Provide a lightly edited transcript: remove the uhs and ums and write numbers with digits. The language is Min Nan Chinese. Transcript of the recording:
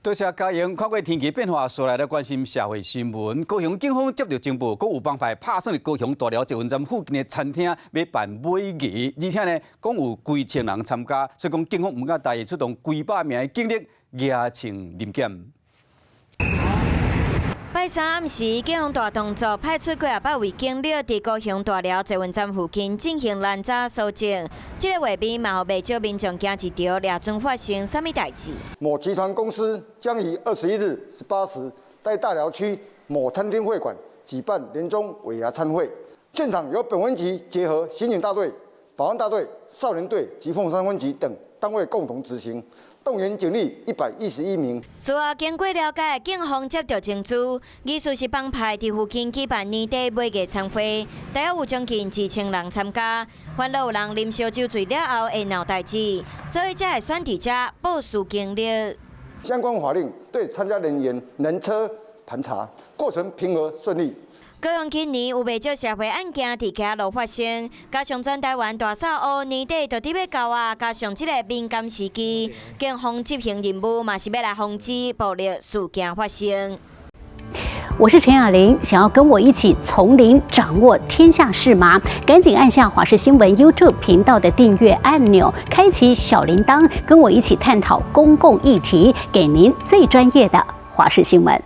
多謝嘉瑩，看過天氣變化，紲來咧關心社會新聞。高雄警方接到情報，講有幫派拍算佇高雄大寮捷運站附近的餐廳欲辦尾牙，而且呢，講有幾千人參加，所以講警方毋敢大意，出動幾百名的警力嚴懲臨檢。拜三暗時，警方大動作，派出幾仔百位警力佇高雄大寮捷運站附近進行攔查搜證。這个畫面嘛，予袂少民眾驚一趒，掠準發生啥物代誌。某集團公司將於21日18時，在大寮區某餐廳會館舉辦年終尾牙餐會，現場由本分局結合刑警大隊、保安大隊、少年隊及鳳山分局等單位共同執行。動員警力111名。事後經過了解，警方接到情資，疑似是幫派佇附近舉辦年底尾牙餐會，大約有將近2000人參加，煩惱有人啉燒酒醉了後會鬧代誌，所以才會選佇遮部署警力。相關法令對參加人員人車盤查，過程平和順利。高雄今年有袂少社會案件佇街路發生，加上全台灣大掃除年底就佇欲到啊，加上這個敏感時機，警方執行任務嘛是欲來防止暴力事件發生。我是陳雅玲，想要跟我一起從零掌握天下事嗎？趕緊按下華視新聞 YouTube 頻道的訂閱按鈕，開啟小鈴鐺，跟我一起探討公共議題，給您最專業的華視新聞。